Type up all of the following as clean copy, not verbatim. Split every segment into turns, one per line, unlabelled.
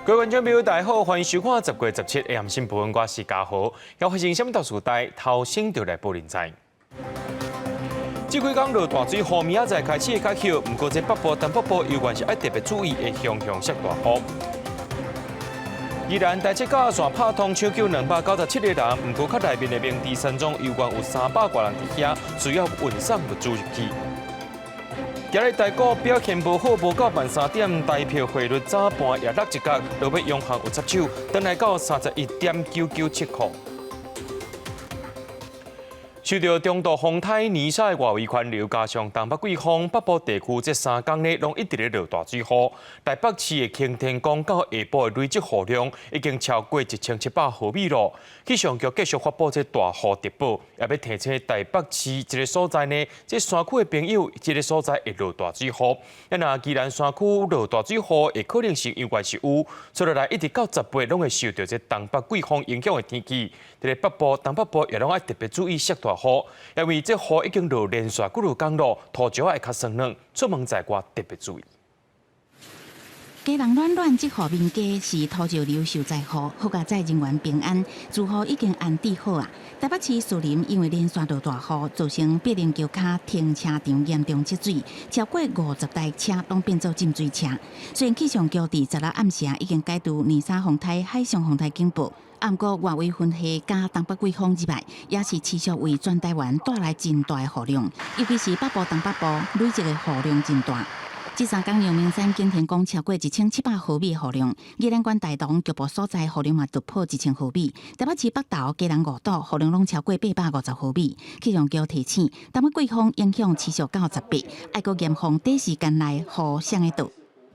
各位觀眾朋友，大家好，歡迎收看10月17 AM 新聞，我是嘉豪。要發生啥物大事代，頭先就來報您知。這幾工落大水雨，明仔載開始會較歇，毋過這北部、東北部猶原是愛特別注意，會雄雄落大雨。宜蘭台七甲線拍通搶救297個人，毋過較內面的明治山莊猶原有300外人佇遐，需要運送物資入去。今日台股表現無好，無夠半三點，台票匯率早盤也落一角，落尾央行有插手，轉來到31.997塊。受著中度風颱尼莎的外圍環流，加上東北季風，北部地區這3工呢，攏一直咧落大水雨。台北市的擎天崗到下晡的累積雨量已經超過1700毫米咯。氣象局繼續發布這大雨特報，也欲提醒台北市這个所在呢，這山區的朋友，這个所在會落大水雨。啊，若宜蘭山區落大水雨，的可能性猶原是有。接落來一直到18攏會受著這東北季風影響的天氣，佇咧北部、東北部也攏愛特別注意落大雨，因為這雨已經落連續幾落工咯，土石會較酸軟，出門在外特別注意。
基隆暖暖這戶民家是土石流受災戶，好佳哉人員平安，住戶已經安置好啊。台北市士林因為連續落大雨，造成碧林橋跤停車場嚴重積水，超過50台車攏變做浸水車。雖然氣象局佇16暗時已經解除尼莎風颱海上風颱警報，毋過外圍雲系佮東北季風入來，也是持續為全台灣帶來真大的雨量，尤其是北部、東北部累積的雨量真大。這3工陽明山擎天崗超過1700毫米雨量，宜蘭縣大同局部所在雨量嘛突破1000毫米。台北市北投、基隆五堵雨量攏超過850毫米。氣象局提醒，東北季風影響持續到18，愛閣嚴防短時間內雨啥會倒。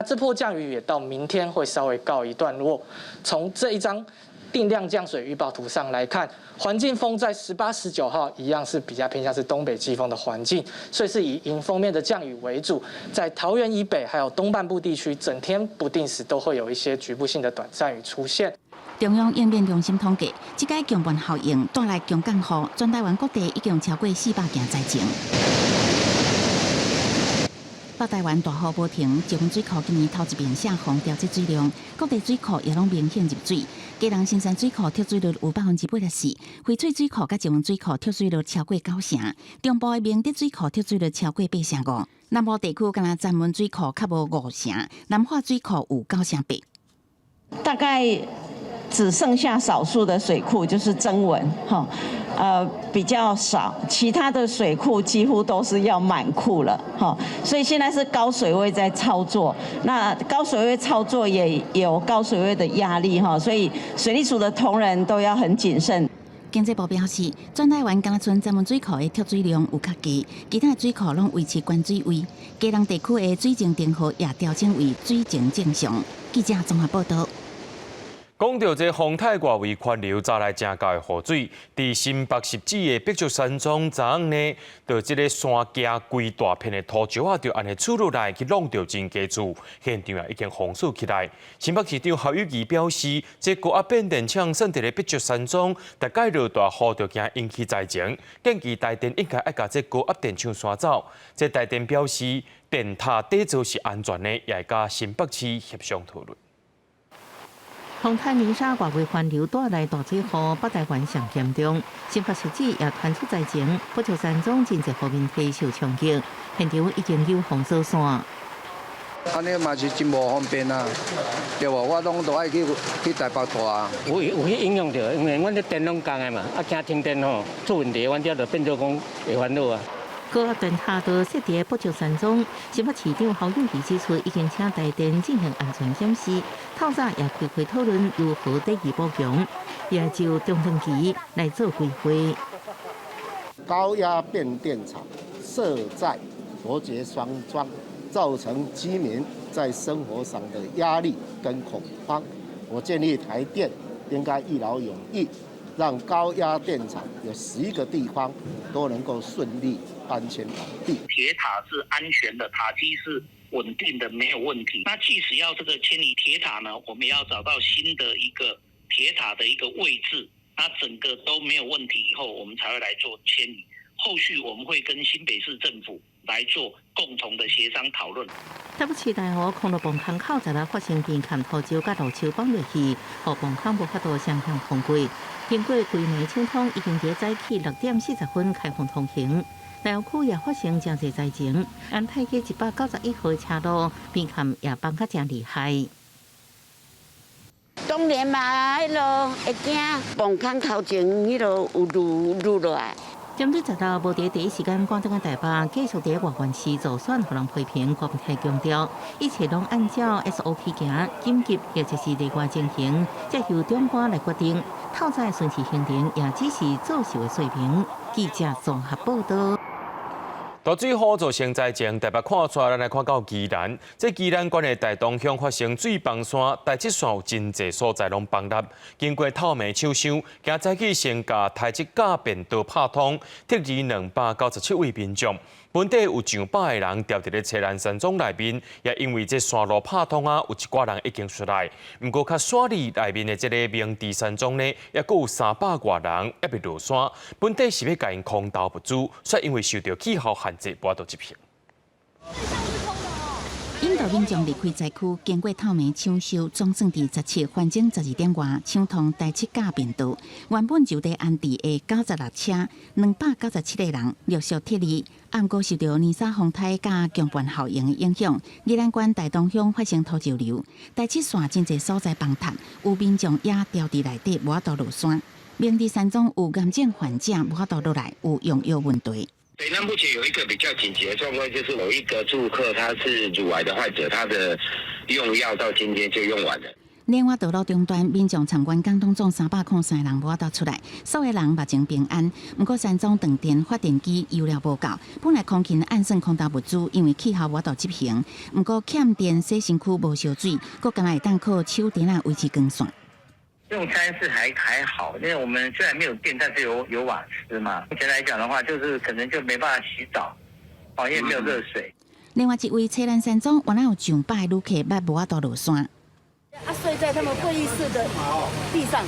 這波降雨也到明天會稍微告一段落。從這一張定量降水預報圖上來看，環境風在18、19號一樣是比較偏向是東北季風的環境，所以是以迎風面的降雨為主。在桃園以北還有東半部地區，整天不定時都會有一些局部性的短暫雨出現。
中央應變中心統計，這個強盤效應帶來強降雨，全台灣各地已經超過400件災情。北台灣大雨無停，石門水庫今年頭一遍下降調節水量，各地水庫也攏明顯入水。基隆新山水庫蓄水率有84%，翡翠水庫佮石門水庫蓄水率超過九成，中部的明德水庫蓄水率超過八成五，南部地區敢若曾文水庫較無五成，南化水庫有九成八。
大概只剩下少數的水庫，就是曾文，哈，比較少，其他的水庫幾乎都是要滿庫了，哈，所以現在是高水位在操作，那高水位操作也有高水位的壓力，哈，所以水利署的同仁都要很謹慎。
經濟部表示，全台灣敢若賰曾文水庫的蓄水量有較低，其他的水庫攏維持懸水位，基隆地區的水情燈號也調整為水情正常。記者綜合報道。
講著這風颱外圍環流，帶來誠厚的雨水，佇新北汐止的白石山莊，昨昏呢，就這个山崎規大片的土石仔，就按呢挐落來，去挵著真濟厝，現場啊已經封鎖起來。新北市長侯友宜表示，這高壓變電廠設佇咧白石山莊，逐擺落大雨就驚引起災情，建議台電應該愛共這高壓電廠徙走。這台電表示，電塔底座是安全的，也會佮新北市協商討論。
風颱尼莎外圍環流帶來大水雨，北台灣上嚴重。新北汐止也傳出災情，白石山莊真濟戶民體受衝擊，現場已經有封鎖線。
按呢嘛是真無方便啊，對無？我攏都愛去台北蹛啊。
有去影響著，因為阮這電攏仝的嘛，啊驚停電吼出問題，阮這就變做講會煩惱啊。
高壓電塔都設佇白石山莊，新北市長侯友宜指出，已經請台電進行安全檢視，透早也開會討論如何抵禦補強，也就中長期來做規劃。
高壓變電廠設在伯爵山莊，造成居民在生活上的壓力跟恐慌。我建議台電應該一勞永逸，讓高壓電廠有11個地方都能夠順利搬遷完畢。
鐵塔是安全的，塔基是穩定的，沒有問題。那即使要這個遷移鐵塔呢，我們也要找到新的一個鐵塔的一個位置，那整個都沒有問題以後，我們才會來做遷移。後續我們會跟新北市政府來做共同的協商討論。
台北市大湖公路磅空口昨日發生邊崁土石佮路樹崩落去，予磅空無法度雙向通過。經過規暝搶通，已經佇早起6點40分開放通行。大湖區也發生誠濟災情，安泰街191號車路邊崁也崩甲誠厲害。
當然嘛，彼落會驚，磅空頭前彼落有滷滷落來。
針對昨晝無佇第一時間趕轉來台北，繼續佇外縣市助選，予人批評，郭台強調，一切攏按照 SOP 行，緊急或者是例外情形，才由長官來決定。透早巡視行程也只是作秀的水平。記者綜合報道。
大水雨造成災情，台北看出來，咱來看到宜蘭。這宜蘭縣的大東鄉發生水崩山，台七線有真濟所在攏崩塌。經過透暝搶修，今早起先共台七甲便道拍通，撤離297位民眾。本地有上百个人牢佇咧車蘭山莊內面，也因為這山路拍通啊，有一寡人已經出來。毋過較山裡內面的這个明治山莊呢，猶閣有300外人猶未落山。本地是欲共𪜶空投物資，卻因為受著氣候限制，無法度執行。
引導民眾離開災區，經過透暝搶修，總算佇17翻鐘12點外搶通台七甲便道。原本就佇安置的96車，297個人陸續撤離。毋過受著泥沙風颱佮強盤效應的影響，宜蘭縣大東鄉發生土石流，台七線真濟所在崩塌，有民眾也牢佇內底無法度落山。明治山莊有癌症患者無法度落來，有用藥問題。
對，那目前有一個比較緊急的狀況，就是有一個住客他是乳癌的患者，他的用藥到今天就用完了。
另外，道路中段民眾參觀港當中303人無法度出來，所有人目前平安。毋過山莊斷電，發電機油料無夠，本來空勤按算空投物資，因為氣候無法度執行。毋過欠電洗身軀無燒水，閣干焦會當靠手電仔維持光線。
用餐是還好，因為我們雖然沒有電，但是有瓦斯嘛。目前來講的話，就是可能就沒辦法洗澡，哦，因為沒有熱水。
另外一位車蘭山莊原來有上百旅客，捌無法度落山。
啊，睡在他們會議室的地上，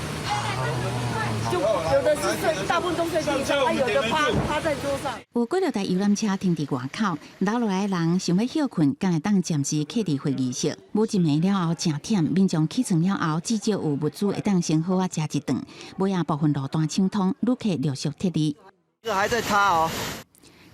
就有的是睡，大部分都睡地上，啊，有的趴在桌上。
有幾落台遊覽車停佇外口，留落來的人想欲歇睏，敢會當暫時客佇會議室。無一暝了後誠忝，民眾起床了後，至少有物資會當先好好食一頓。尾仔部分路段搶通，旅客陸續撤離。
這還在塌哦。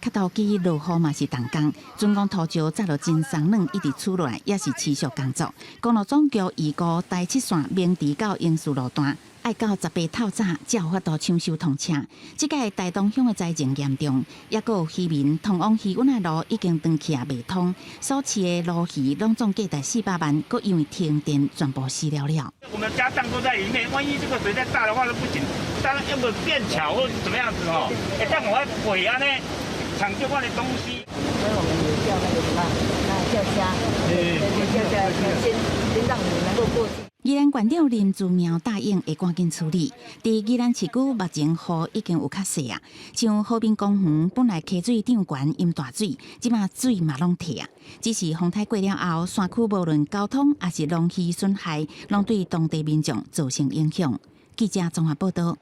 較投機落雨嘛是同工，準講土石早就真鬆軟，一直出來，也是持續工作。公路總局預估台七線明治到英樹路段，愛到18透早才有法度搶修通車。這擺台東鄉的災情嚴重，猶閣有漁民通往漁塭的路已經斷去啊，袂通。所飼的鱸魚攏總價值400萬，閣因為停電全部死了了。
我們家當都在裡面，萬一這個水再大的話都不行。當然用個便橋或怎麼樣子哦，會當我鬼按呢搶救我的東西。
所以我們也叫那個什麼，那轎車，對對，轎車先讓你們能夠過去。
宜蘭縣長林姿妙答應會趕緊處理。佇宜蘭市區目前雨已經有較細啊，像和平公園本來溪水漲懸淹大水，這馬水嘛攏退啊。只是風颱過了後，山區無論交通抑是農漁損害，攏對當地民眾造成影響。記者綜合報道。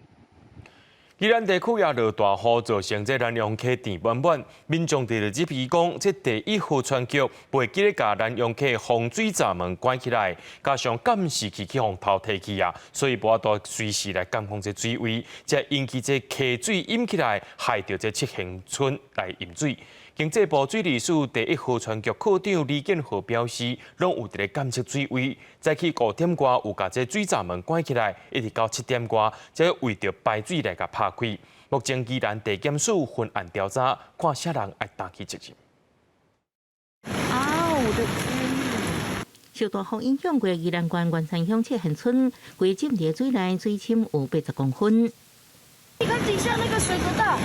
宜蘭地區也落大雨，造成這南陽溪甜滿滿。民眾佇咧這邊講，這第一河川局袂記咧共南陽溪洪水閘門關起來，加上監視器去予偷提去啊，所以無法度隨時來監控這水位，才引起這溪水淹起來，害著這七賢村來淹水。經濟部水利署第一河川局科長李建和表示，攏有佇咧監測水位，早起5點外有共這水閘門關起來，一直到7點外，才為著排水來共拍開。目前宜蘭地檢署分案調查，看啥人愛擔起責任。
啊！我的天！受大風影響，規宜蘭縣員山鄉七賢村，規浸佇水內，水深有80公分。
你看底下那個水多大？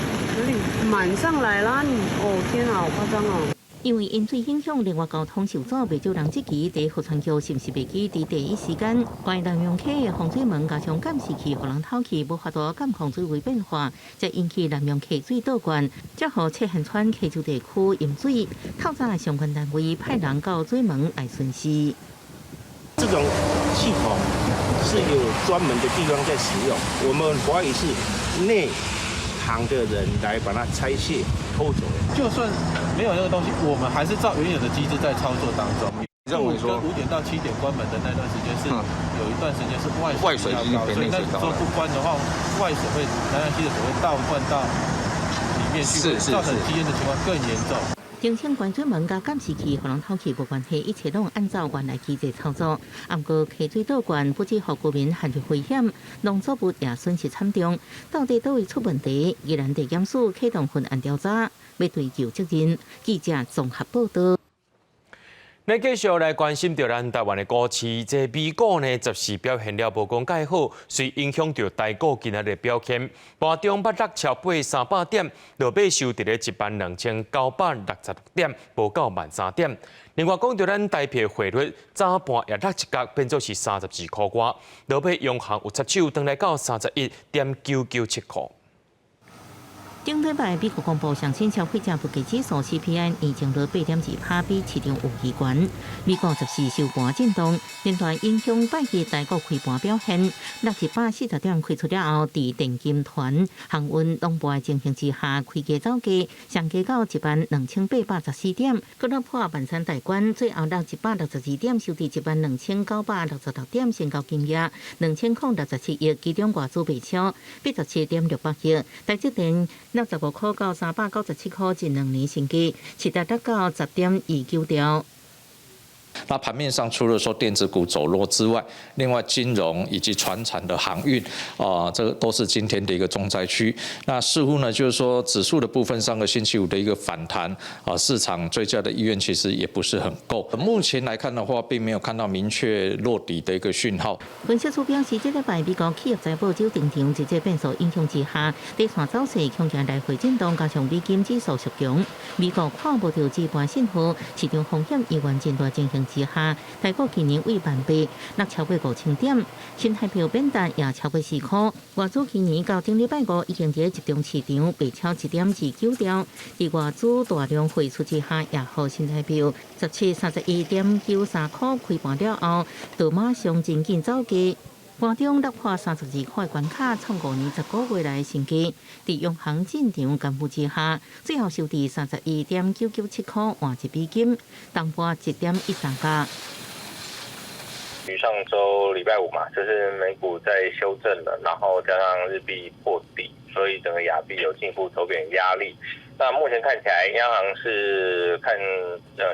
滿上來啦！哦天啊，好誇張哦！
因為淹水影響，另外交通受阻，袂少人質疑第一河川局是毋是袂記佇第一時間關南陽溪的洪水門，加上監視器予人偷去，無法度監控水位變化，才引起南陽溪水倒灌，才予七賢村溪洲地區淹水。透早相關單位派人到水門來巡視。
這種系統是有專門的地方在使用，我們懷疑是內行的人來把它拆卸偷走。
就算沒有那個東西，我們還是照原有的機制在操作當中。
認為說
5點到7點關門的那段時間是有一段時間是外
外水
比較高，所以那時候不關的話，外水會南洋溪的水會倒灌到裡面去，造成積淹的情況更嚴重。
澄清關水門佮監視器予人偷去無關係，一切攏按照原來機制操作。毋過溪水倒灌不止予居民陷入危險，農作物也損失慘重。到底佗位出問題？宜蘭地檢署啟動分案調查，欲追究責任。記者綜合報道。
咱繼續來關心著咱台灣的股市，這美股呢，14表現了無講蓋好，隨影響著台股今仔日的表現。盤中捌落超過300點，落尾收佇咧12,966點，無夠13,000點。另外講著咱台幣匯率，早盤也落一角，變做是32箍外。落尾央行有插手，轉來到31.997箍。
頂禮拜美國公布上新消費者物價指數 CPI 年增率8.2%，比市場預期懸。美股14收盤震盪，連帶影響拜一台股開盤表現。落140點開出了後，佇電金團航運攏無的情形之下，開低走低，上低到12,814點，閣落破萬三大關，最後落162點，收佇12,966點，成交金額2,067億，其中外資賣超87.68億，台積電65箍到397箍，近2年新低，市值達到10.29兆。
那盤面上除了說電子股走弱之外，另外金融以及傳產的航運啊，這個都是今天的一個重災區。那似乎呢，就是說指數的部分上個星期五的一個反彈啊，市場追加的意願其實也不是很夠。目前來看的話，並沒有看到明確落底的一個訊號。
分析師表示，這禮拜美國企業財報周登場，直接變數影響之下，短線走勢恐驚來回震盪，加上美金指數續強，美國看無著止盤信號，市場風險依然真大情形之下，台股今年為萬八落超過5000點，新台幣貶值也超過4箍。外資今年到頂禮拜五已經佇集中市場賣超1.29兆，佇外資大量匯出之下，也予新台幣1731.93箍開盤了後，就馬上真緊走低。盤中落破32箍關卡，創5年10個月來新低。佇央行進場干預之下，最後收佇31.997箍換1美金，東盤1.13價。
於上週禮拜五嘛，就是美股在修正了，然後加上日幣破底，所以整個亞幣有進一步走貶壓力。那目前看起來，央行是看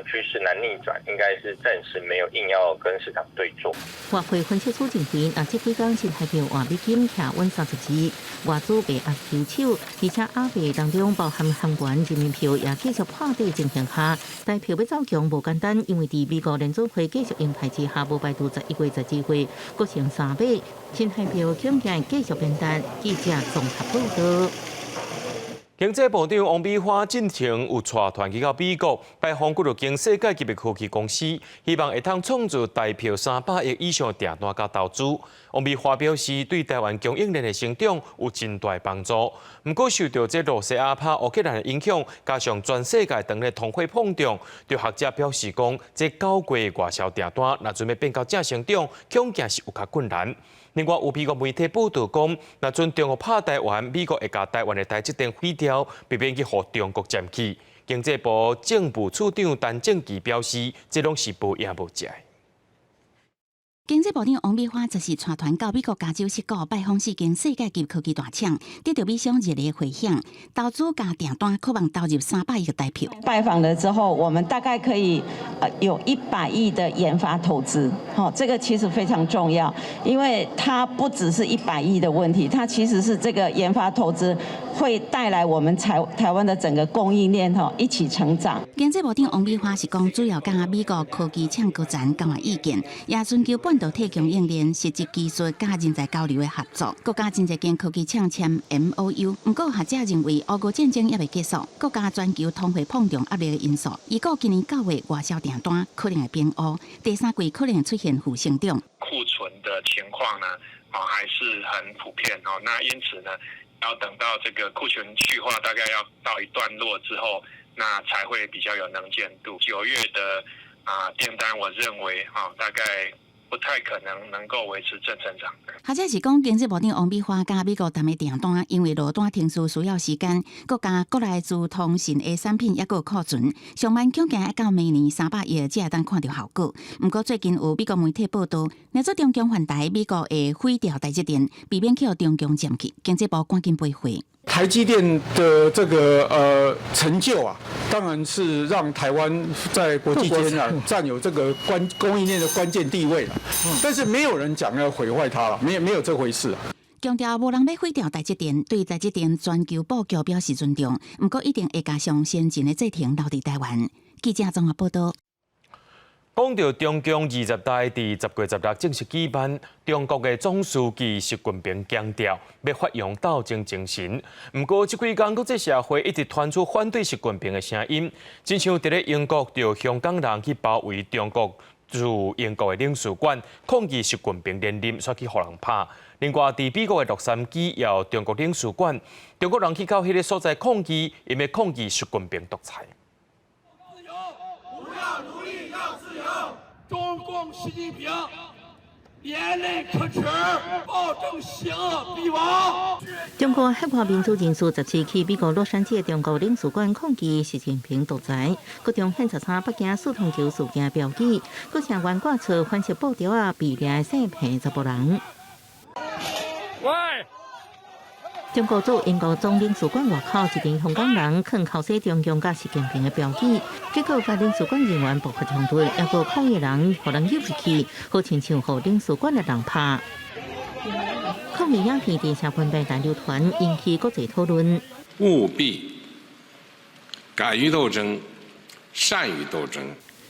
趨勢難逆轉，應該是暫時沒有硬要跟市場對做。
外匯分析師認為，若這幾工新台幣換美金徛穩32，外資賣壓收手，而且亞幣當中包含韓元、人民幣也繼續破底情形下，台幣欲走強無簡單，因為佇美國聯準會繼續鷹派之下，無排除11月、12月閣升3碼，新台幣恐驚繼續變淡。記者綜合報道。
經濟部長王美花進前有帶團去到美國拜訪幾多間世界級的科技公司，希望會當創造台幣300億以上的訂單佮投資。王美花表示，對台灣供應鏈的成長有真大幫助。毋過受著這羅西亞拍烏克蘭的影響，加上全世界當咧通貨膨脹，就學者表示講，這9月外銷訂單若準欲變到正成長，恐驚是有較困難。另外，有美國媒體報導講，若陣中國拍台灣，美國會共台灣的台積電毀掉，避免去予中國佔去。經濟部政務處長陳正祺表示，這攏是無影無跡。
經濟部長王美花就是帶團到美國加州矽谷拜訪四間世界級科技大廠，得到美商熱烈回響，投資佮訂單可望投入300億台幣。
拜訪了之後，我們大概可以有100億的研發投資，好，這個其實非常重要，因為它不只是一百億的問題，它其實是這個研發投資會帶來我們台灣的整個供應鏈吼一起成長。
經濟部長王美花是講，主要佮美國科技廠高層交換意見，也尋求半導體供應鏈、實質技術佮人才交流的合作，閣佮真濟間科技廠簽 MOU。毋過學者認為，烏俄戰爭猶未結束，閣加全球通貨膨脹壓力的因素，預估今年9月外銷訂單可能會變烏，第三季可能會出現負成長。
庫存的情況呢，啊，還是很普遍哦。那因此呢，要等到這個庫存去化大概要到一段落之後，那才會比較有能見度。9月的啊訂單，我認為啊大概不太可能能夠維持正成長。
學者是講，經濟部長王美花佮美國談的訂單，因為落單程序需要時間，閣加國內資通訊的產品猶閣有庫存，上慢恐驚愛到明年300億才會當看著效果。毋過最近有美國媒體報道，若做中共犯台，美國會毀掉台積電，避免予中共佔去。經濟部趕緊回回。
台積電的這個成就啊，當然是讓台灣在國際間啊佔有這個關供應鏈的關鍵地位了。但是沒有人講要毀壞它了，沒有這回事。
強調無人欲毀掉台積電，對台積電全球布局表示尊重。毋過一定會共上先進的製程留佇台灣。記者綜合報道。
講著中共二十大佇10月16正式舉辦，中國的總書記習近平強調欲發揚鬥爭精神。毋過這幾工國際社會一直傳出反對習近平的聲音，親像佇咧英國，就有香港人去包圍中國駐英國的領事館，抗議習近平連任，煞去予人拍。另外，佇美國的洛杉磯也有中國領事館，中國人去到彼个所在抗議，𪜶欲抗議習近平獨裁。
自由，不要奴隸，要自由。中共習近平連任可恥，暴政邪惡必亡。
中國海外民主人士17去美國洛杉磯的中國領事館抗議習近平獨裁，各種顯示出北京四通橋事件標記，閣成懸掛出反色布條仔，被掠的騙查埔人。
喂！
中國駐英國總領事館外口，一群香港人囥剾洗中共佮習近平的標記，結果佮領事館人員爆發衝突，猶閣抗議人予人誘入去，好親像予領事館的人拍。抗議影片佇社群平台流傳，引起國際討論。
務必敢於鬥爭，善於鬥爭。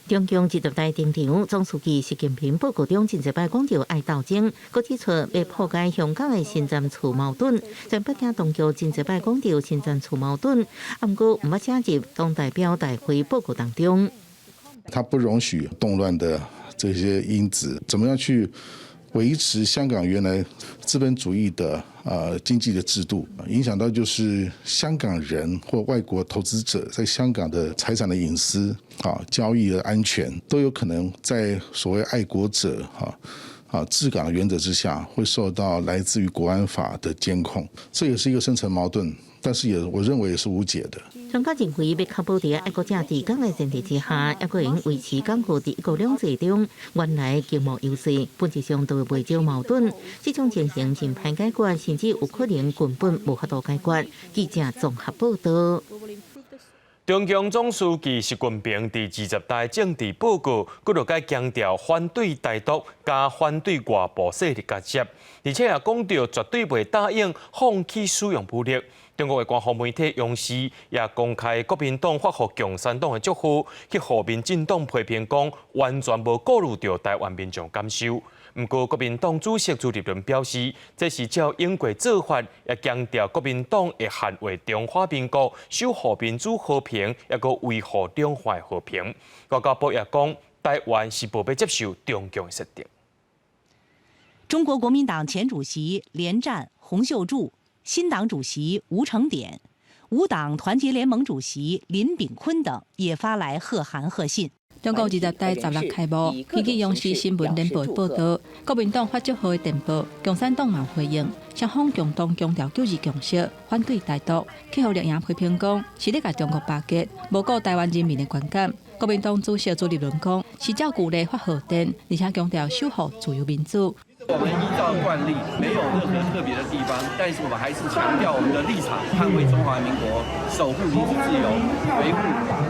中共二十大登場，總書記習近平報告中真濟擺講著愛鬥爭，閣指出欲破解香港的深層次矛盾。在北京當局真濟擺講著深層次矛盾，毋過毋捌寫入黨代表大會報告當中。
他不容許動亂的這些因子，怎麼樣去維持香港原來資本主義的經濟的制度，影響到就是香港人或外國投資者在香港的財產的隱私啊、交易的安全，都有可能在所謂愛國者治港原則之下，會受到來自於國安法的監控，這也是一個深層矛盾，但是也我認為也是無解的。
專家認為，欲確保佇愛國者治港的前提之下，猶閣會用維持港府佇一國兩制中原來經貿優勢，本質上都會袂少矛盾。這種情形真歹解決，甚至有可能根本無法度解決。記者綜合報道。
中共總書記習近平佇20大政治報告，閣落擺強調反對台獨，佮反對外部勢力干涉，而且也講著絕對袂答應放棄使用武力。中國的官方媒體央視也公開國民黨發予共產黨的祝賀，去予民進黨批評講完全無顧慮著台灣民眾感受。毋過國民黨主席朱立倫表示，這是照英國做法，也強調國民黨會捍衛中華民國，守護民主和平，猶閣維護兩岸和平。外交部也講，台灣是無欲接受中共的設定。
中國國民黨前主席連戰、洪秀柱、新黨主席吳成典、無黨團結聯盟主席林炳坤等也發來賀函賀信。
中共二十大十六開幕，根據央視新聞聯播報導，國民黨發祝賀的電報，共產黨嘛回應，雙方共同強調九二共識，反對台獨，去予綠營批評講是咧共中國巴結，無顧台灣人民的觀感。國民黨主席朱立倫講，是照舊例發賀電，而且強調守護自由民主。
我們依照慣例，沒有任何特別的地方，但是我們還是強調我們的立場，捍衛中華民國，守護民主自由，維護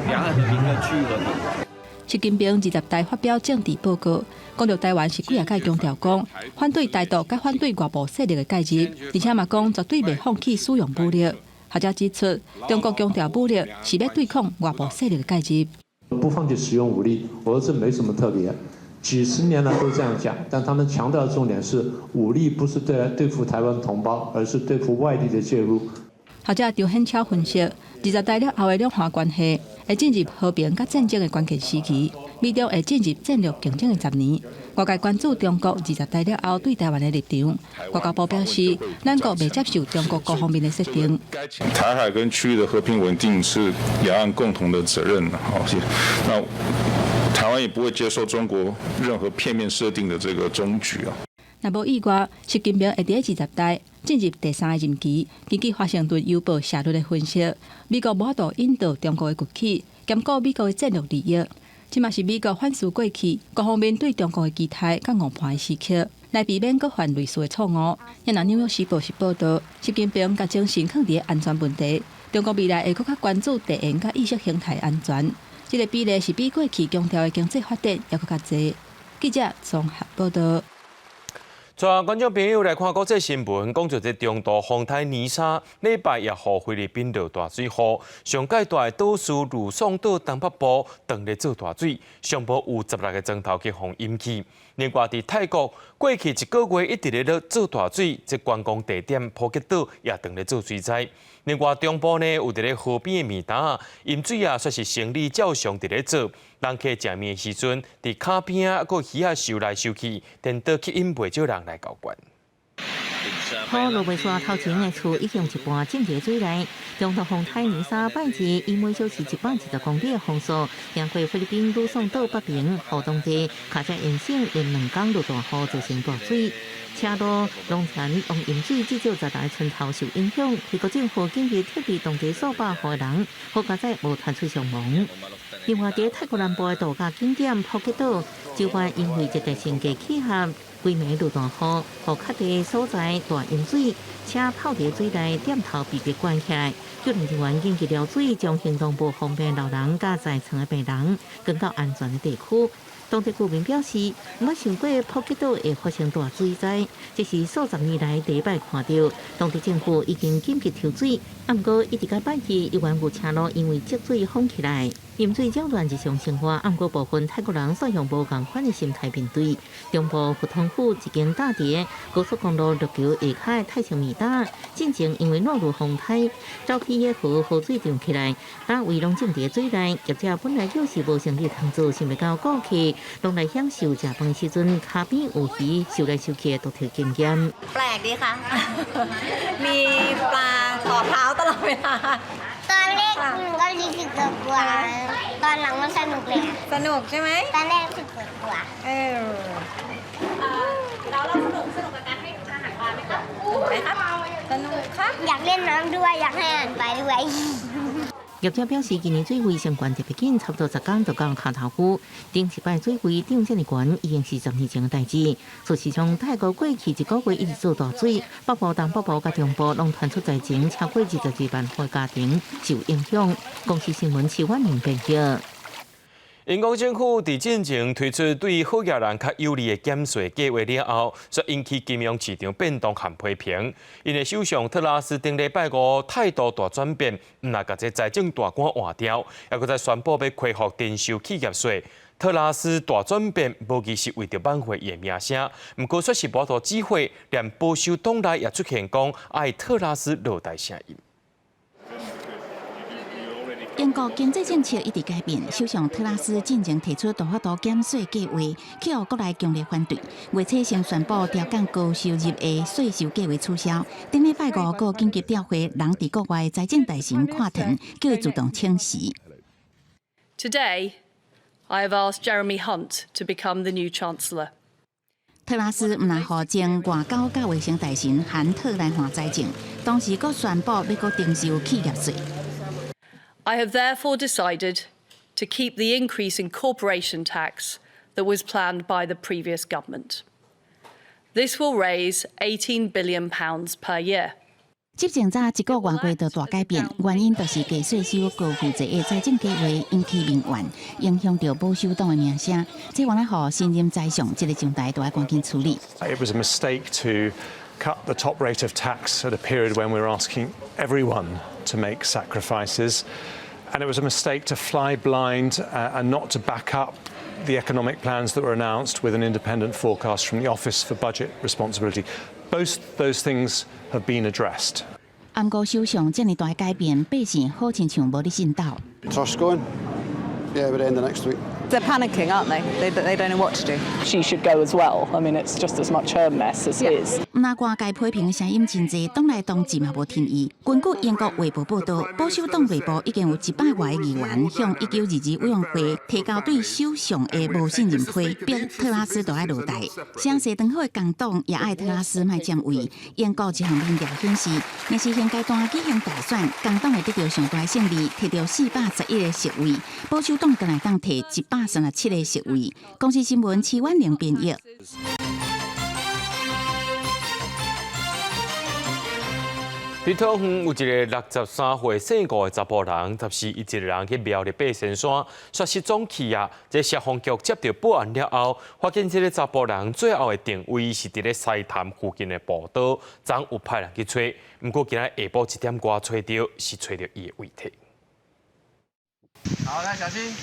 兩岸和平跟區域和平。
習近平二十大發表政治報告，講著台灣是幾仔擺強調講，反對台獨佮反對外部勢力的介入，而且嘛講絕對袂放棄使用武力。學者指出，中國強調武力是欲對抗外部勢力的介
入。不放棄使用武力，我覺得這沒什麼特別。幾十年來都這樣講，但他們強調的重點是武力不是對付台灣同胞，而是對付外力的介入。
學者張顯超分析，20大了後的兩岸關係會進入和平佮戰爭的關鍵時期，美中會進入戰略競爭的10年。外界關注中國20大了後對台灣的立場。外交部表示，咱國袂接受中國各方面的設定。
台海跟區域的和平穩定是兩岸共同的責任。好，那台灣也不會接受中國任何片面設定的這個終局啊。
若無意外，習近平會佇二十大進入第三个任期。根據華盛頓郵報社論的分析，美國無法度引導中國的崛起，兼顧美國的戰略利益。這嘛是美國反思過去各方面對中國的期待佮誤判的時刻，來避免閣犯類似的錯誤。若紐約時報是報導，習近平共精神囥佇安全問題，中國未來會閣較關注地緣佮意識形態安全。這个比例是比過去強調的經濟發展猶閣較濟。記者綜合報導。
帶觀眾朋友來看國際新聞，講著這中度風颱妮莎，禮拜一予菲律賓落大水雨，上蓋大的島嶼呂宋島東北部當咧做大水，上無有16個鐘頭去予淹去。另外，佇泰國過去一個月一直咧落做大水，這觀光地點普吉島也當咧做水災。另外，中部呢有佇咧河邊的麵擔淹水啊，煞是生理照常佇咧做。人客食麵的時陣，佇跤邊仔閣魚仔游來游去，顛倒吸引袂少人來交關。
雨落袂煞，頭前的厝已經一半浸佇水內。中度風颱妮莎拜二以每小時120公里的風速，行過菲律賓呂宋島北邊，予當地卡遮沿省連兩工落大雨，造成大水。車路、農田攏淹水，至少10個村頭受影響。泰國政府緊急撤離當地數百戶人，好佳哉無傳出傷亡。另外，佇泰國南部的度假景點普吉島，就話因為熱帶性低氣壓，規暝落大雨，予較低所在大淹水，車泡佇水內，店頭被迫關起來。救援人員緊急撩水，將行動無方便老人佮在床的病人轉到安全的地區。當地居民表示，毋捌想過普吉島會發生大水災，這是數十年來第一擺看著。當地政府已經緊急抽水，毋過一直到拜二，依然有車路因為積水封起來。淹水擾亂日常生活，毋過部分泰國人煞用無仝款的心態面對。中部佛統府一間搭佇高速公路陸橋下跤的泰式麵擔，進前因為落雨風颱，走起的河河水漲起來，摊位攏浸佇水內。業者本來就是無生意通做，想袂到顧客攏來享受食飯時陣，跤邊有魚游來游去的獨特經驗。
แปลกดีค่ะ มีปลาต่อเท้าตลอดเวลา
ตอนแรกมันก็รู้สึกกลัวตอนหลังมันสนุกเลย
สนุกใช่ไหม
ตอนแรกรู้สึกกลัว
เออแล้วเราสนุกสนุกกับการให้อาหารปลาไหมคะสนุกไหมคะสนุกค่ะ
อยากเล่นน้ำด้วยอยากให้อาหารปลาด้วย
業者表示，今年水位升懸特別緊，差不多10工就到跤頭龜。頂一擺水位漲遮爾懸，已經是10年前的代誌。事實上，泰國過去一個月一直做大水，北部、東北部佮中部攏傳出災情，超過22萬戶家庭受影響。公視新聞徐婉玲編輯。
英國政府佇進前推出對好額人較有利的減稅計劃了後，煞引起金融市場變動和批評。𪜶的首相特拉斯頂禮拜五態度大轉變，毋但共這財政大官換掉，猶閣再宣布欲恢復徵收企業稅。特拉斯大轉變，無疑是為著挽回伊的名聲，毋過煞是無法度指揮，連保守黨內也出現講愛特拉斯落台聲音。
英國經濟政策一直改變，首相特拉斯進前提出大幅度減稅計劃，去予國內強烈反對。月初先宣布調降高收入的稅收計劃取消，頂禮拜五閣緊急調回人佇國外財政大臣闊騰，叫伊自動請辭。
Today, I have asked Jeremy Hunt to become the new Chancellor.
特拉斯毋但予前外交佮衛生大臣韓特來換財政，同時閣宣布欲閣徵收企業稅。
I have therefore decided to keep the increase in corporation tax that was planned by the previous government. This will raise £18 billion per year.
執政早一個外月就大改變，原因就是低稅收高負債的財政計劃引起民怨，影響著保守黨的名聲。這原來予新任財相這个上台都愛趕緊處理。
It was a mistake to cut the top rate of tax at a period when we were asking everyone to make sacrifices. And it was a mistake to fly blind and not to back up the economic plans that were announced with an independent forecast from the Office for Budget Responsibility. Both those things have been addressed.
毋過首相這爾大改變，百姓好親像無咧信道。
Truss going? Yeah, we're ending next week. They're panicking, aren't they? They don't know what to do.
She should go as well. I mean, it's just as much her mess as his.
毋但外界批評的聲音真濟，黨內當時嘛無停伊。根據英國衛報報導，保守黨內部已經有100外個議員向1922委員會提交對首相的無信任批，逼特拉斯都愛落台。聲勢當好的工黨也愛特拉斯莫佔位。英國一項民調顯示，若是現階段舉行大選，工黨會得著上大勝利，摕著411個席位；保守黨閣會當摕137個席位。公視新聞徐婉玲編譯。
佇桃園有一个63歲姓顧的查埔人，14伊一个人去苗栗爬仙山，煞失蹤去啊！這消防局接著報案了後，發現這个查埔人最後的定位是佇咧西潭附近的步道，昨有派人去揣，毋過今仔下晡1點外揣著，是揣著伊的遺體。
好，來小心。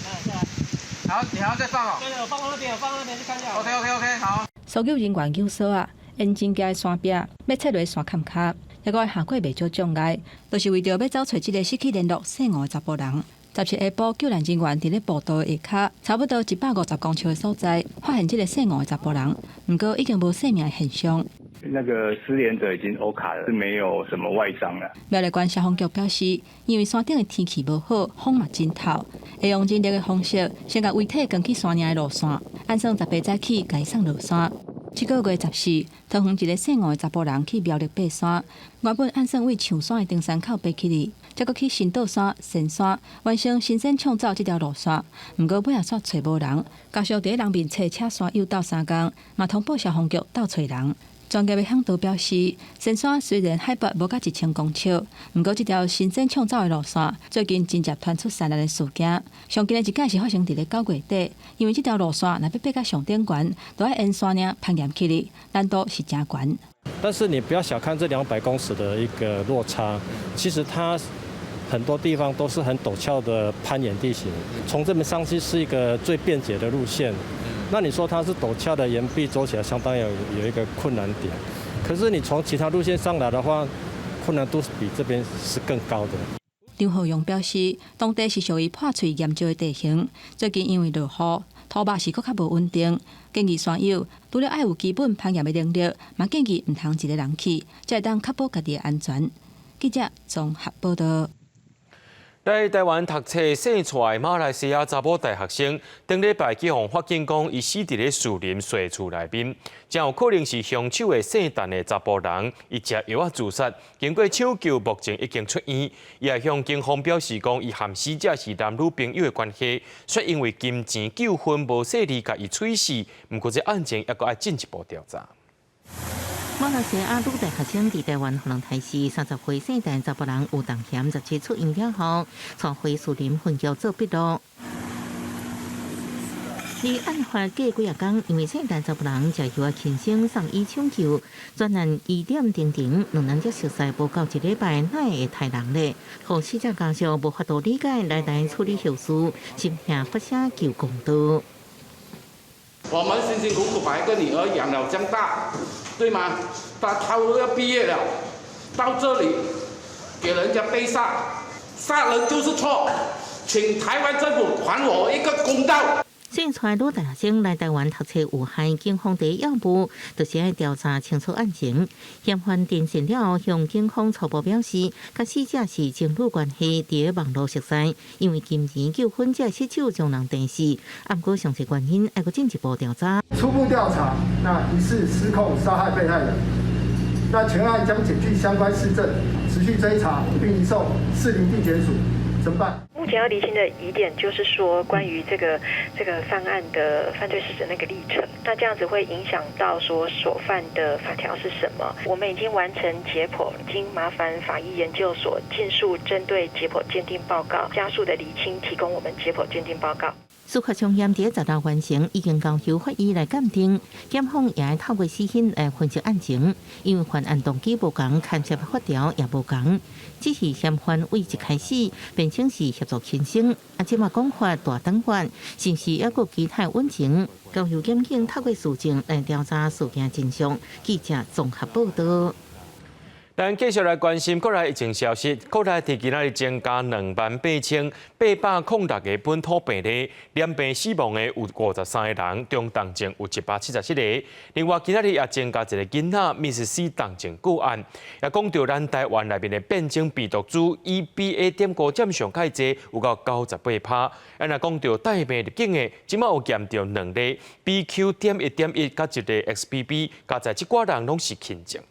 好，你還要再放哦。
對對，我放那邊，我放那邊去看一下。
OK，OK，OK，好。
搜救人員救索仔，沿真崎的山壁，欲切落山坎跤，抑閣下過袂少障礙，就是為著欲走揣這个失去聯絡姓吳的查埔人。17下晡，救難人員佇咧步道下跤，差不多150公尺的所在，發現這个姓吳的查埔人，毋過已經無生命的現象。
那個失聯者已經歐卡了，是沒有什麼外傷了。
苗栗縣消防局表示，因為山頂的天氣無好，風嘛真透，會用人力的方式，先共遺體扛去山嶺的路線，按算18早起共伊送落山。這个月14，桃園一个姓吳的查埔人去苗栗爬山，原本按算為象山的登山口爬起去，才閣去新道山、仙山，完成神仙創造這條路線。毋過尾仔煞揣無人，家屬佇咧人面冊請山友鬥相共，嘛通報消防局鬥揣人。專業的嚮導表示，仙山雖然海拔無到1000公尺，毋過這條神仙創造的路線最近真濟傳出山難的事件。上近的一擺是發生佇咧9月底，因為這條路線若欲爬到上頂懸，都愛沿山嶺攀岩起去，難度是誠懸。
但是你不要小看這200公尺的一個落差，其實它很多地方都是很陡峭的攀岩地形，從這邊上去是一個最便捷的路線。那你說它是陡峭的岩壁，走起來相當有一個困難點。可是你從其他路線上來的話，困難度比這邊是更高的。
張浩榮表示，當地是屬於破碎岩石的地形，最近因為落雨，土肉是閣較無穩定，建議山友除了愛有基本攀岩的能力，嘛建議毋通一个人去，才會當確保家己的安全。記者綜合報導。
來台灣讀冊姓蔡的馬來西亞查某大學生，頂禮拜去予發現講，伊死佇咧士林雪厝內面，誠有可能是兇手的姓陳的查埔人，伊食藥仔自殺，經過搶救，目前已經出院。伊也向警方表示講，伊和死者是男女朋友的關係，卻因為金錢糾紛無細膩共伊喙死。毋過這案情猶閣愛進一步調查。
馬來西亞女大學生佇台灣予人刣死，30歲姓陳查埔人吳當賢17出院了後，帶回士林分局做筆錄。離案發過幾仔工，因為姓陳查埔人食藥仔輕生送醫搶救，專案疑點重重，兩人才熟似無夠一禮拜，哪會刣人咧？予死者家屬無法度理解，來台處理後事，心痛發聲求公道。
我們辛辛苦苦把一個女兒養了這樣大，對嗎？她差不多要畢業了，到這裡給人家被殺，殺人就是錯，請台灣政府還我一個公道。
姓蔡女大學生來台灣讀冊有害，警方第一要務就是愛調查清楚案情。嫌犯偵訊了後，向警方初步表示，佮死者是情侶關係，佇咧網路熟似，因為金錢糾紛才失手將人電死。毋過詳細原因愛閣進一步調查。
初步調查，那疑似失控殺害被害人。那全案將檢具相關事證，持續追查，並移送士林地檢署偵辦。
目前要釐清的疑點就是說，關於這個犯案的犯罪事實那個歷程，那這樣子會影響到說所犯的法條是什麼？我們已經完成解剖，經麻煩法醫研究所盡速針對解剖鑑定報告加速的釐清，提供我們解剖鑑定報告。
司法相驗佇16完成，已經交由法醫來鑑定。檢方也會透過死因來分析案情，因為犯案動機無仝，牽涉法條也無仝。只是嫌犯對一開始辯稱是協助輕生，啊，這馬講法大轉彎，是毋是猶閣其他隱情？交由檢警透過事證來調查事件真相。記者綜合報導。
咱繼續來關心國內疫情消息。國內佇今仔日增加28,806個本土病例，染病死亡的有53個人，中重症有177個。另外，今仔日也增加一個囡仔瀕死重症個案。也講著咱台灣內面的變種病毒株 EBA.5佔上蓋濟，有到98%。啊，若講著帶病入境的，這馬有驗著兩例 BQ.1.1佮一個 XBB，加在這寡人攏是輕症。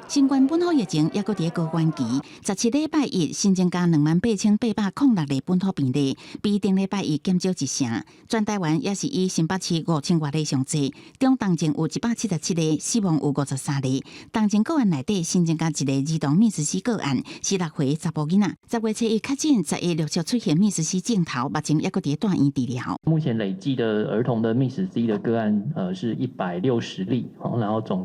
新冠本土疫情猶閣佇高原期，17禮拜一新增加28,806例本土病例，比頂禮拜一減少一成。全台灣也是以新北市5000外例上濟，中重症有177個，死亡有53例。重症個案內底新增加一個兒童瀕死個案，是6歲查埔囡仔。10月初一確診，11陸續出現瀕死症頭，目前猶閣佇住院治療。
目前累計的兒童的瀕死 C 的個案，是160例，然後總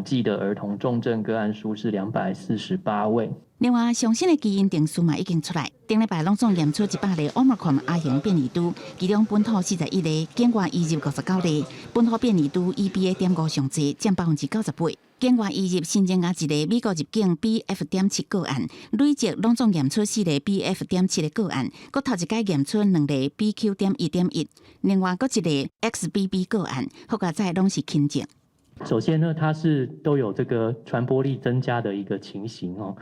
計的兒童重症個案數是248位。
另外，上新的基因定序嘛已經出來，頂禮拜攏總驗出100例 Omicron 亞型變異株，其中本土41例，境外移入59例，本土變異株 EBA.5上濟，佔98%。境外移入新增加一例美國入境 BF.7個案，累計攏總驗出四例 BF.7的個案，閣頭一擺驗出兩例 BQ.1.1，另外閣一例 XBB 個案，好佳哉攏是輕症。
首先呢，它是都有這個傳播力增加的一個情形哦。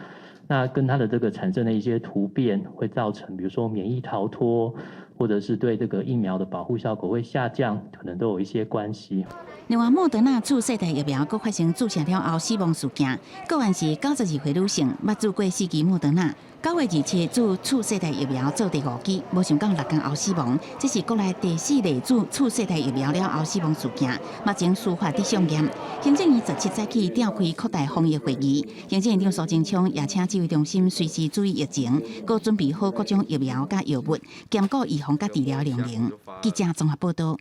那跟它的這個產生的一些突變，會造成，比如說免疫逃脫，或者是對這個疫苗的保護效果會下降，可能都有一些關係。
另外，莫德納次世代疫苗閣發生注射了後死亡事件，個案是92歲女性，捌注過四劑莫德納，9月27注次世代疫苗做第五劑，無想到6天後死亡，這是國內第四例注次世代疫苗了後死亡事件。目前司法佇送驗。行政院17早起召開擴大防疫會議，行政院長蘇貞昌也請指揮中心隨時注意疫情，閣準備好各種疫苗佮藥物，兼顧預防佮治療量能。記者綜合報道。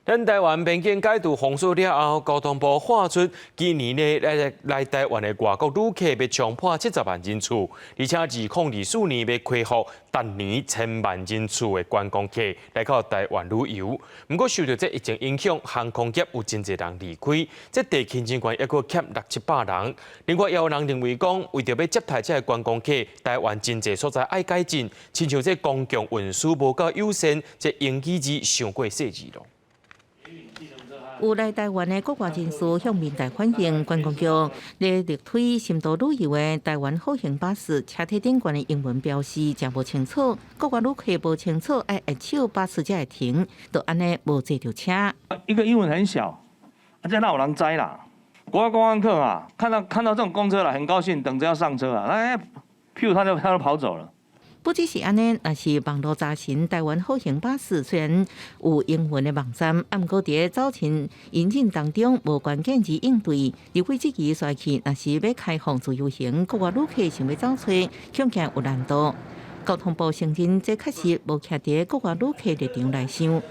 咱台灣邊境解除封鎖了後，交通部喊出今年呢來台灣的外國旅客欲衝破70萬人次，而且2024年欲恢復逐年千萬人次的觀光客來到台灣旅遊。毋過受著這疫情影響，航空業有真濟人離開，這地勤人員猶閣欠六七百人。另外，也有人認為講，為著欲接待這个觀光客，台灣真濟所在愛改進，親像這公共運輸無夠友善，這英語字傷過細緻囉。
有來台灣的國外人士向面台反映，觀光局咧力推深度旅遊的台灣好行巴士，車體頂懸的英文標示誠無清楚，國外旅客無清楚愛按手巴士才會停，就按呢無坐著車。
一個英文很小，啊，這哪有人知啦？國外觀光客啊，看到這種公車啦，很高興，等著要上車啊，哎，屁股他就跑走了。
不只是按呢，若是網路查詢台灣好行巴士，雖然有英文的網站，啊，毋過佇咧走尋引擎當中無關鍵字應對，立委質疑煞去，若是欲開放自由行，國外旅客想欲走揣，恐驚有難度。交通部承認，這確實無徛佇國外旅客立場來想。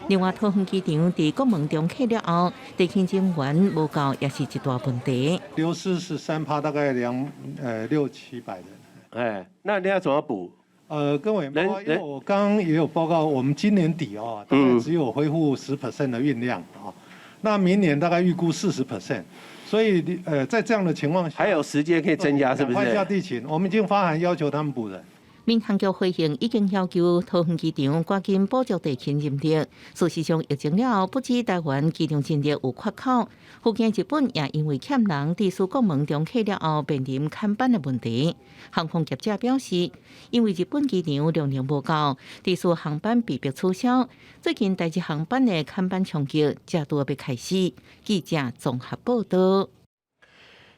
另外，桃園機場佇國門重啟了後，地勤人員無夠，也是一大問題。
流失是3趴，大概六七百人。
哎，那你要怎麼補？
跟委員報告，因為我剛剛也有報告，我們今年底哦，大概只有恢復10% 的運量啊，那明年大概預估40%，所以在這樣的情況下，
還有時間可以增加，是不是？
換下地勤，我們已經發函要求他們補人。
民航局回應已經要求桃園機場趕緊補足地勤人力。事實上，疫情了後，不止台灣機場人力有缺口，附近日本也因為欠人，致使國門重啟了後面臨砍班的問題。航空業者表示，因為日本機場量能無夠，致使航班被迫取消。最近台日航班的砍班衝擊，才拄欲開始。記者綜合報道。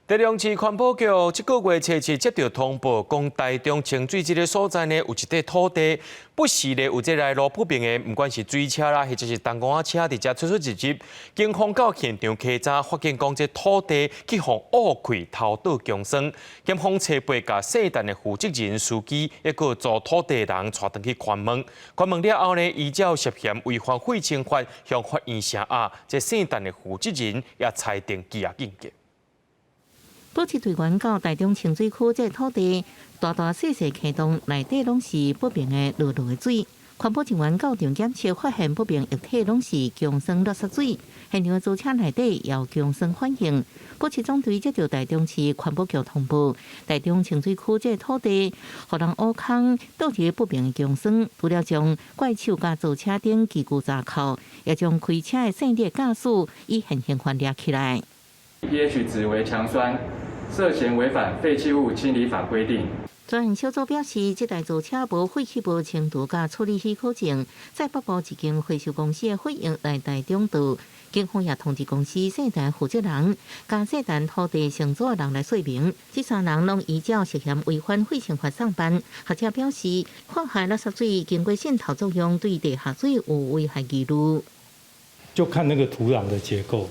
台中市環保局這個月初七接著通報，講台中清水這个所在呢，有一塊土地，不時呢有這來路不明的，毋管是水車啦，或者是重工仔車佇遮出出入入。警方到現場稽查，發現講這土地去予惡開偷倒薑酸。檢方初八共姓陳的負責人、司機，抑閣租土地的人帶轉去盤問。盤問了後呢，依照涉嫌違反廢清法，向法院聲押。這姓陳的負責人也裁定羈押禁見。
保持隊員到台中清水區這土地，大大細細坑洞內底攏是不明的濁濁的水。環保人員到場檢測，發現不明液體攏是強酸垃圾水。現場的槽車內底也有強酸反應。北市總隊接到台中市環保局通報，台中清水區這土地，予人挖空倒入不明的強酸，除了將怪手佮槽車頂機具查扣，也將開車的姓李駕駛以現行犯抓起來。
pH 值為強酸，涉嫌違反廢棄物清理法規定。
專案小組表示，這台槽車無廢棄物清除佮處理許可證，在北部一間回收公司的費用來台中倒。警方也通知公司姓陳負責人，佮姓陳土地承租的人來說明，這三人攏依照涉嫌違反廢清法送辦。學者表示，化學垃圾水經過滲透作用，對地下水有危害疑慮。
就看那個土壤的結構，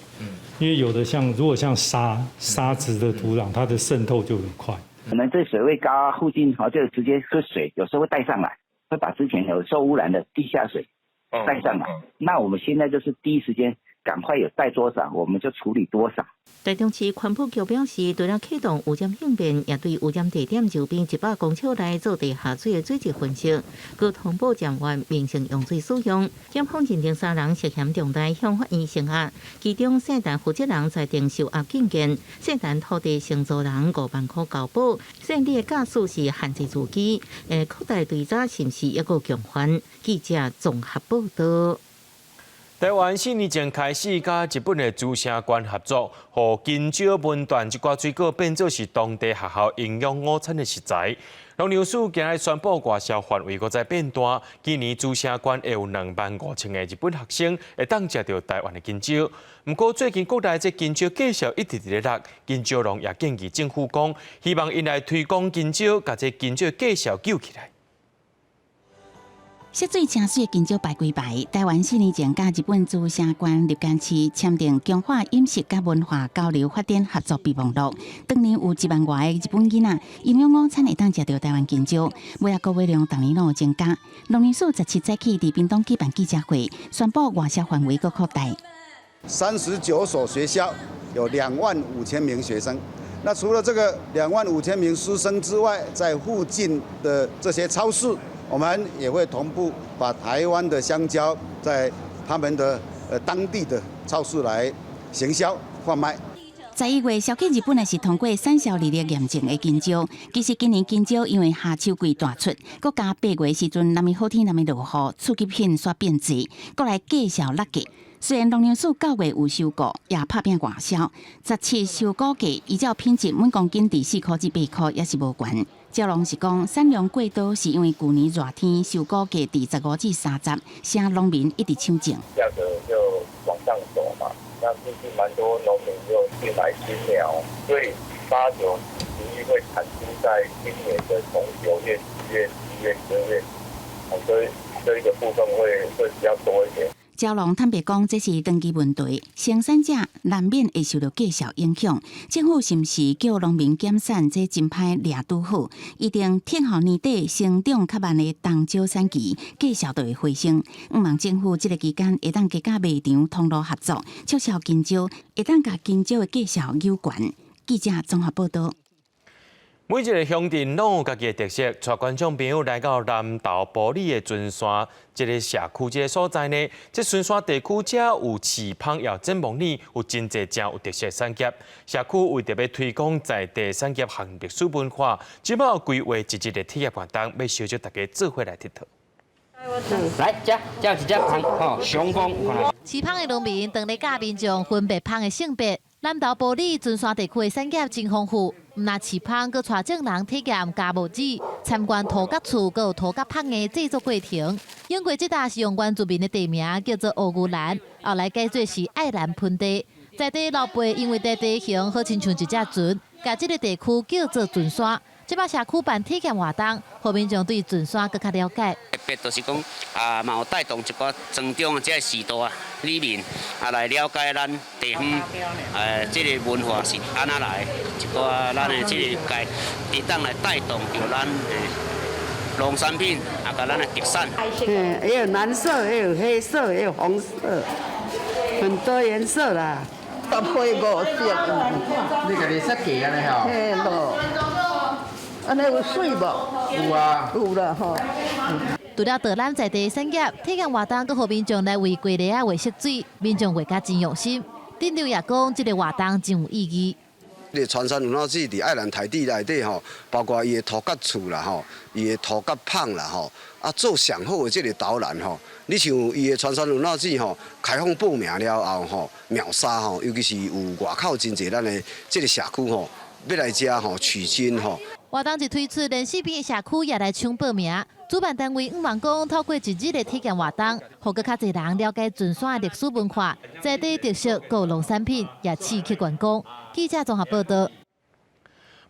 因為有的像如果像沙質的土壤，它的滲透就很快。
可能這水位高附近，就直接喝水，有時候會帶上來，會把之前有受污染的地下水帶上來。那我們現在就是第一時間，趕快有帶多少，我們就處理多少。
台中市環保局表示，除了啟動污染應變，也對污染地點周邊100公尺內做地下水的水質分析，閣通報站員民生用水使用。檢方認定三人涉嫌重大向法院聲押，其中姓陳負責人裁定受押禁見，姓陳土地承租人5萬箍交保，姓李的駕駛是限制司機，會擴大追查是毋是抑閣共犯。記者綜合報道。
台灣4年前開始，佮日本的茨城縣合作，予香蕉文旦這寡水果變做是當地學校營養午餐的食材。農糧署今日宣布外銷範圍閣再變大，今年茨城縣會有25,000個日本學生會當食著台灣的香蕉。毋過最近國內這香蕉價數一直佇咧落，香蕉農也建議政府講，希望𪜶來推廣香蕉，共這香蕉價數救起來。
色水誠媠的香蕉排規排，台灣4年前佮日本茨城縣立根市簽訂強化飲食佮文化交流發展合作備忘錄。當年有1萬外个日本囡仔營養午餐會當食著台灣香蕉，尾仔購買量逐年攏有增加。農糧署17早起佇屏東舉辦記者會，宣布外銷範圍閣擴大。
39所學校有25,000名學生，那除了這個25,000名師生之外，在附近的這些超市，我們也會同步把台灣的香蕉在他們的當地的超市來行銷販賣。
11月銷去日本的是通過產銷履歷驗證的香蕉。其實今年香蕉因為夏秋季大出，閣加8月時陣，若欲好天，若欲落雨，初級品煞變濟，閣來價數落價。雖然農糧署9月有收購，也拍拚外銷。17收購價依照品質每公斤佇4塊至8塊，也是無懸。蕉農是講產量過多，是因為舊年熱天收購價佇15至30，聲農民一直搶種。
價格就往上走嘛，那最近蠻多農民又去買新苗，所以8、9、10會產出在今年的從9月、10月、11月、12月，所以這一個部分會比較多一點。
蕉農坦白講，這是長期問題，生產者難免會受著價數影響。政府是毋是叫農民減產？這真歹掠拄好，一定等予年底成長較慢的冬蕉產期，價數就會回升。向望政府這个期間會當加佮賣場通路合作，促銷香蕉，會當共香蕉的價數扭懸。記者綜合報道。
每一个鄉鎮攏有家己的特色，帶觀眾朋友來到南投埔里的船山這个社區這个所在呢。這船山地區遮有飼蜂，也有剪木耳，有真濟誠有特色的產業。社區為著欲推廣在地產業和歷史文化，這擺有規劃一日的體驗活動，欲相招大家做伙來𨑨迌。
來，這這有一隻蜂，吼，雄蜂。
飼蜂的農民當咧教民眾分別蜂的性別。南投埔里船山地區的產業真豐富，毋但飼蜂，閣帶眾人體驗莢木耳、參觀塗角厝，閣有塗角蜂的製作過程。永過這搭是用原住民的地名叫做烏牛蘭，後來改做是愛蘭盆地。在地老輩因為這地形好親像一隻船，共這个地區叫做船山。這擺社區辦體驗活動，予民眾對船山閣較了解。
特別就是講啊，嘛有帶動一寡莊長啊，這个序大里民啊來了解咱地方，這个文化是按怎來，一寡咱的這个界，會當來帶動著咱的農產品啊，佮咱的特產。
嗯，也有藍色，也有黑色，也有紅色，很多顏色啦。
搭配五色。你家己設計按呢吼？
嘿囉。按呢有媠無？
有啊。
有啦吼。
除了導覽在地產業體驗活動，閣予民眾來為雞螺仔畫色水，民眾畫甲真用心。鎮長也講，這个活動真有意義。
這个船山文化史佇愛蘭台地內底吼，包括伊的塗角厝啦吼，伊的塗角舫啦吼，啊做上好的這个導覽吼。你像伊的船山文化史吼，開放報名了後吼，秒殺吼，尤其是有外口真濟咱的這个社區吼，欲來遮吼取經吼。
活動一推出，連四邊的社區也來搶報名。主辦單位向望講，透過一日的體驗活動，予閣較濟人了解船山的歷史文化、在地特色佮農產品，也刺激觀光。記者綜合報道。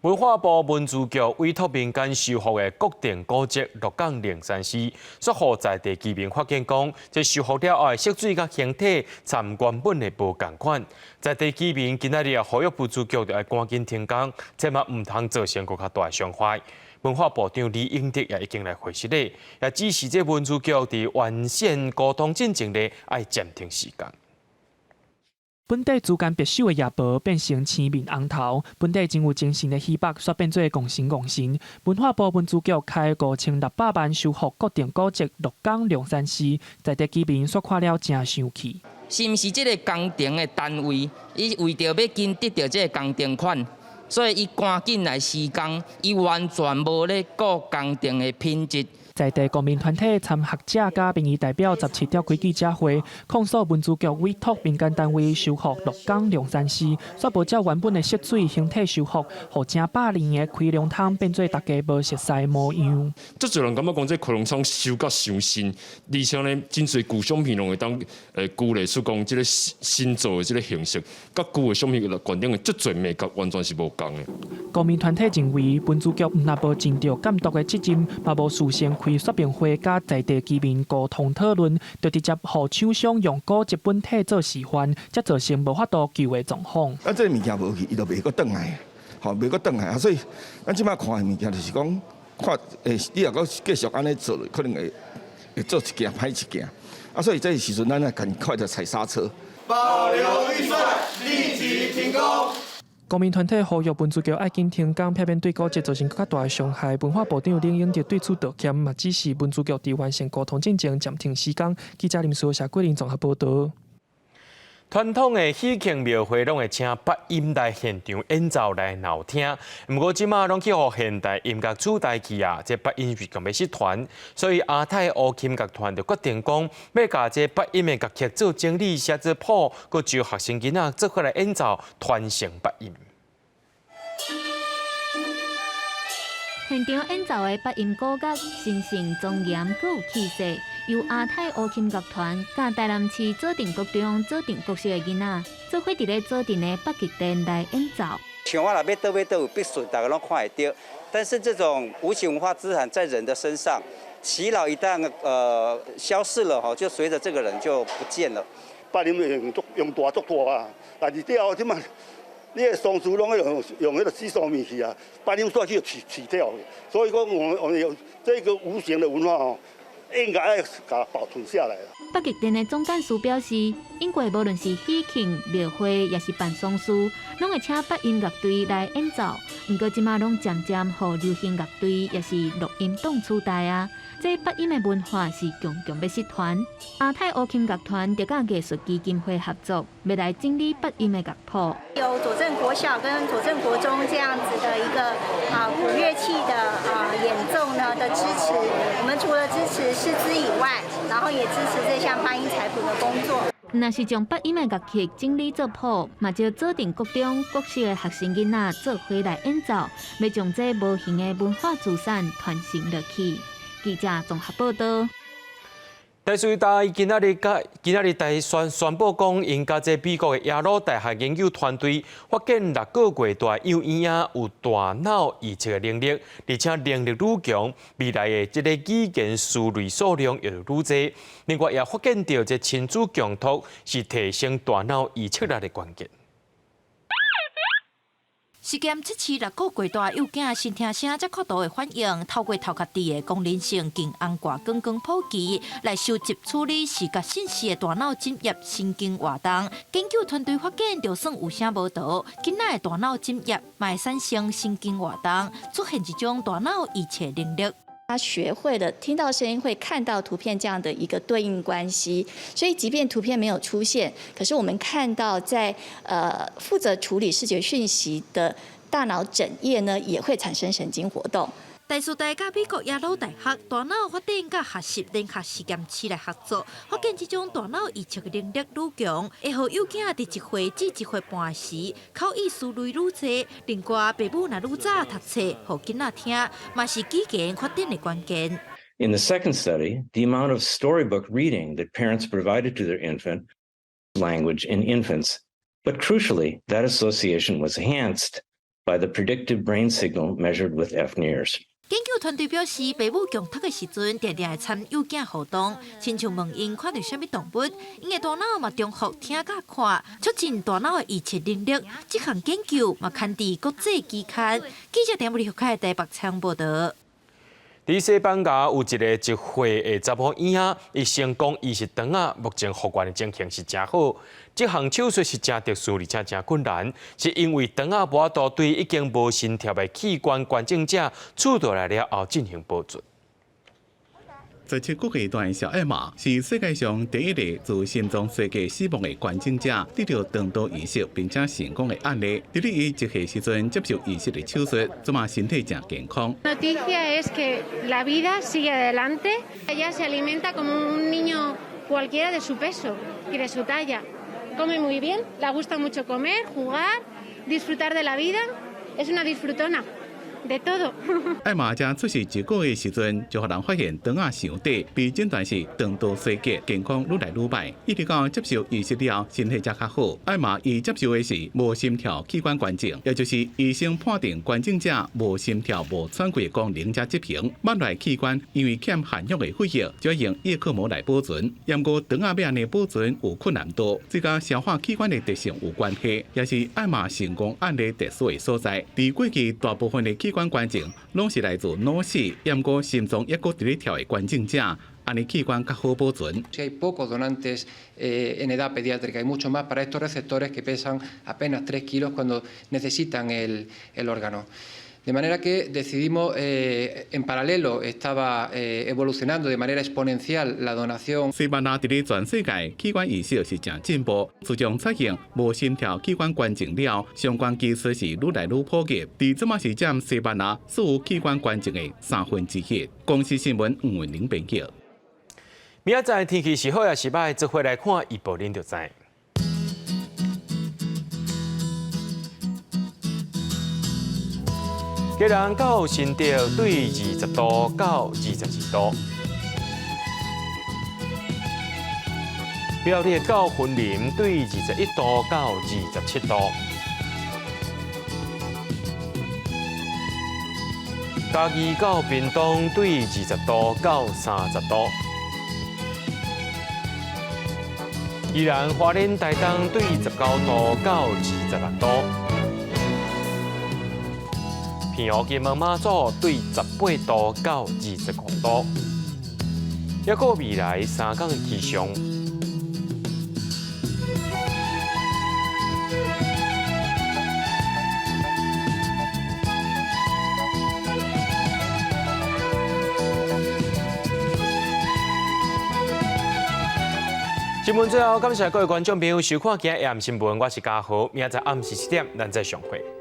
文化部文資局委託民間修復的國定古蹟鹿港靈山寺，煞予在地居民發現講，這修復了後的色水佮形體，參原本的無仝款。在地居民今仔日呼籲文資局著愛趕緊停工，千萬毋通造成閣較大的傷害。文化部長李永得也已經來回釋咧，也指示這文資局佇完善溝通進前咧，愛暫停時間。
本底珠間白繡的夜婆變成青面紅頭，本底真有精神的魚腹，煞變做戇神戇神。文化部文資局開5600萬修復國定古蹟鹿港龍山寺，在地居民煞看了誠生氣。
是毋是這个工程的單位，伊為著欲緊得著這个工程款，所以伊趕緊來施工，伊完全無咧顧工程的品質。
在地公民團體參學者佮民意代表17召開記者會，控訴文資局委託民間單位修復鹿港龍山寺，煞無照原本的色水形體修復，予成百年的開龍湯變做大家無熟似模樣。
足濟人感覺講這開龍湯修甲傷新，而且呢，真濟舊相片攏會當勾勒出講這个新做的這个形式，佮舊的相片觀點的足濟眉角完全是無仝的。
公民團體認為，文資局毋但無盡著監督的責任，嘛無事先開說明會，佮在地居民溝通討論，就直接予廠商用古蹟本體做示範，才造成無法度救的狀況。
啊，這个物件無去，伊就袂閣轉來，吼，袂閣轉來啊！所以，咱這擺看的物件就是講，看，你若閣繼續按呢做，可能會做一件歹一件。啊，所以這个時陣，咱愛趕快的踩剎車。
保留預算，立即停工。
公民團體呼籲文資局愛緊停工，避免對古蹟造成閣較大的傷害。文化部長李永得對此道歉，嘛指示文資局佇完成溝通進前暫停施工。記者林書謝桂林綜合報導。
傳統的喜慶廟會攏會請八音來現場演奏來鬧聽，毋過這馬攏去予現代音樂取代去啊！這八音是強欲失傳，所以亞太烏琴樂團就決定講，欲共這八音的樂曲做整理、寫做譜，閣招學生囡仔做伙來演奏，傳承八音。
現場演奏的八音古樂，神聖莊嚴，閣有氣勢。由亞太烏琴樂團佮台南市左鎮國中、左鎮國小的囡仔，做伙佇咧左鎮的北極殿來演奏。
像我若欲佗欲佗有筆順，大家攏看會著。但是這種無形文化資產在人的身上，耆老一旦消逝了吼，就隨著這個人就不見了。
八音用足用大足大啊，但是了後這馬，你的喪事攏愛用彼个洗喪物去啊，八音煞去取掉。所以講，我們有這个無形的文化吼。應該愛共保存下來。
北極殿的總幹事表示，因過無論是喜慶、廟會，抑是辦喪事，攏會請八音樂隊來演奏。毋過這馬攏漸漸予流行樂隊，抑是錄音檔取代啊。這八音的文化是強強欲失傳。亞太烏琴樂團就佮藝術基金會合作，欲來整理八音的樂譜。
有左鎮國小跟左鎮國中這樣子的一個古樂器的演奏呢的支持，我們除了支持師資以外，然後也支持這項八音採譜的工作。
若是將八音的樂曲整理做譜，嘛招左鎮國中、國小的學生囡仔做伙來演奏，欲將這無形的文化資產傳承落去。記者綜合報導。
台師大今仔日佮今仔日台宣布講，𪜶佮這美國的耶魯大學研究團隊發現6個月大幼嬰仔有大腦移植的能力，而且能力愈強，未來的這个語言思慮數量會愈濟。另外，也發現著這親子共讀是提升大腦移植力的關鍵。
實驗測試6個月大幼囝先聽聲才擴圖的反應，透過頭殼佇的功能性近紅外光光譜儀來收集處理視覺信息的大腦枕葉神經活動。研究團隊發現，就算有聲無圖，囡仔的大腦枕葉嘛會產生神經活動，出現一種大腦移植能力。
他學會了聽到聲音會看到圖片這樣的一個對應關係，所以即便圖片沒有出現，可是我們看到在負責處理視覺訊息的大腦枕葉呢，也會產生神經活動。
台師大佮美國耶魯大學大腦發展佮學習聯合實驗室來合作，發現這種大腦移植的能力愈強，會予幼囝佇1歲至1歲半時，口語思維愈濟。另外，爸母若愈早讀冊，予囡仔聽，嘛是語言發展的關鍵。
In the second study, the amount of storybook reading that parents provided to their infant language in infants, but crucially, that association was enhanced by the predictive brain signal measured with fNIRS.
研究團隊表示，爸母共讀的時陣，定定會參幼囝互動，親像問𪜶看著啥物動物，𪜶的大腦嘛重複聽佮看，促進大腦的預測能力。這項研究嘛刊佇國際期刊。記者田布里開台北採訪報導。
佇西班牙有一个1歲的查某嬰仔，伊成功移植腸仔，目前復原的情形是誠好。這項手術是誠特殊，而且誠困難，是因為腸仔無法度對已經無心跳的器官捐贈者取落來了後進行保存。
17個月大的小艾瑪是世界上第一个自心臟衰竭死亡的捐贈者，得著腸道移植並且成功的案例。佇咧伊1歲時陣接受移植的手術，這馬身體誠健康。
Noticia es que la vida sigue adelante. Ella se alimenta como un niño cualquiera de su peso y de su talla. Come muy bien, le gusta mucho comer, jugar, disfrutar de la vida. Es una disfrutona de todo。
艾瑪才出世一個月時陣，就予人發現腸仔傷短，被診斷是腸道衰竭，健康愈來愈䆀。一直到接受移植了後，身體才較好。艾瑪伊接受的是無心跳器官捐贈，也就是醫生判定捐贈者無心跳、無喘氣的功能才執行。慢來器官因為欠含氧的血液，就用葉克膜來保存。毋過腸仔欲按呢保存有困難度，這佮消化器官的特性有關係，也是艾瑪成功案例特殊的所在。佇過去大部分的器官捐贈攏是來自腦死，毋過心臟猶閣佇咧跳的捐贈者，按呢器官較好保存。
Hay pocos donantes en edad pediátrica, hay mucho más para estos receptores que pesan apenas 3 kilos cuando necesitan el órgano. De manera que decidimos, en paralelo, estaba evolucionando de manera exponencial la donación。
西班牙佇咧全世界器官移植是誠進步，自從採用無心跳器官捐贈了，相關技術是愈來愈普及。佇這馬是佔西班牙所有器官捐贈的1/3。公視新聞吳文玲編輯。
明仔載天氣是好抑是䆀，做伙來看預報，恁就知。基隆到新竹對20度到22度，苗栗到雲林對21度到27度，嘉義到屏東對20度到30度，宜蘭花蓮台東對19度到26度。澎湖金門馬祖對18度到25度，抑閣未來3工的氣象。新聞最後，感謝各位觀眾朋友收看今日暗新聞，我是嘉豪，明仔載暗時7點，咱再相會。